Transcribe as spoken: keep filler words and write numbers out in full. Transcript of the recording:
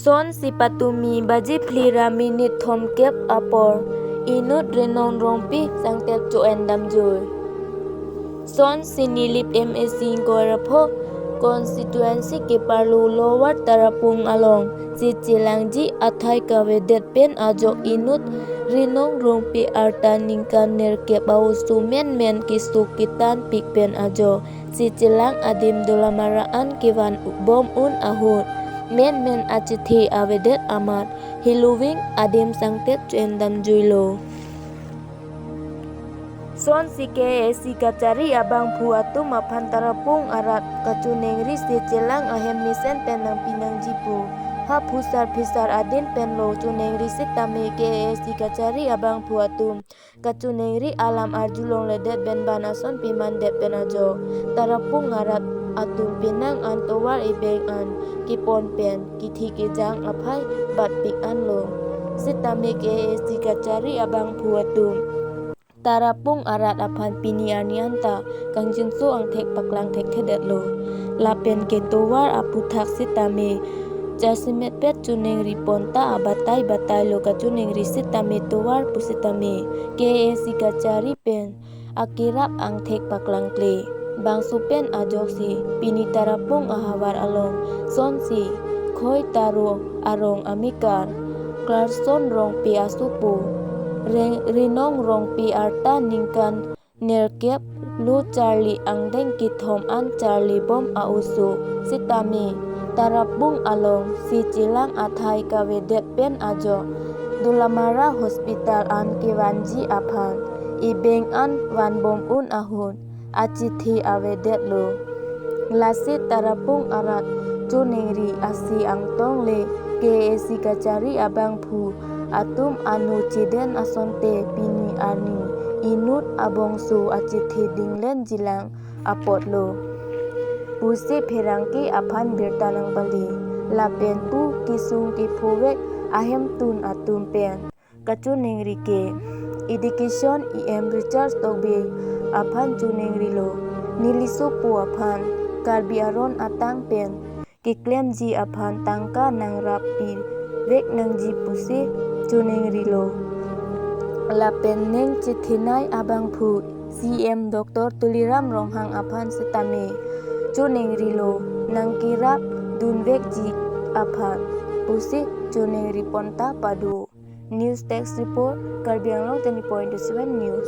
Sonsi patumi baji phli ra minute thomkep apor inut Rinong Rongpi sangtet cho-en damjui. Sonsi Nilip M A C ingkoi ra pho constituency keparlo Lower Tarapung along si chelangji athai kavedet pen ajok inut Rinong Rongpi arta ningkan nerkep a-oso menmen kesuk ketan pik pen ajok si chelang adim Dolamara an kevan bom un ahut menmen achethe avedet amat heloving adim sangtet cho-en damjuilo. Sonsi K A A C kachari abangphu atum aphan Tarapung arat kachoningri si chelang ahem mesen pen nangpi nangji pu. Ha phusar phisar adin penlo choningri sitame K A A C kachari abangphu atum kachoningri alam arjulongledet pen ban ason pimandet pen ajok Tarapung arat atum penang an tovar ebeng an kepon pen kithi kejang aphai batpik anlo. Sitame K A A C kachari abangphu atum Tarapung arat aphan pini arni anta kangjinso angthek paklang thekthedetlo. Lapen ke tovar aphuthak sitame jasemetpet choningri pon ta abatai batailo kachoningri sitame tovar pusitame K A A C kachari pen akerap angthek paklangkle. Bangso pen ajoksi pini Tarapung ahavar along sonsi Khoi Taro arong amekar Clarkson Rongpi asopo Re- Rinong Rongpi arta ningkan nerkep lo charli angdeng kethom an charli bom a-oso sitame Tarapung along si chelang athai kavedet pen ajok Dolamara Hospital an kevanji aphan ebeng an vanbom un ahut achethe avedetlo. Lasi Tarapung arat choningri asi angtong le K A A C kachari abangphu atum ano chiden asonte pini arni inut abongso achethe dinglen jilang apotlo pusi pherangke aphan birta nangpali. Lapen pu kesung kephovek ahemtun atum pen kachoningri ke Education E M Richard Tokbi aphan choningrilo. Nelisopo aphan Karbi aron atang pen keklemji aphan tangka nangrap pivek nangji pusi choningrilo. Lapen ning chethenei abangphu C M Doctor Tuliram Ronghang aphan sitame choningrilo nangkerap dunvekji aphan pusi choningri pon ta pado. News Desk Report, Karbi Anglong twenty point two seven News.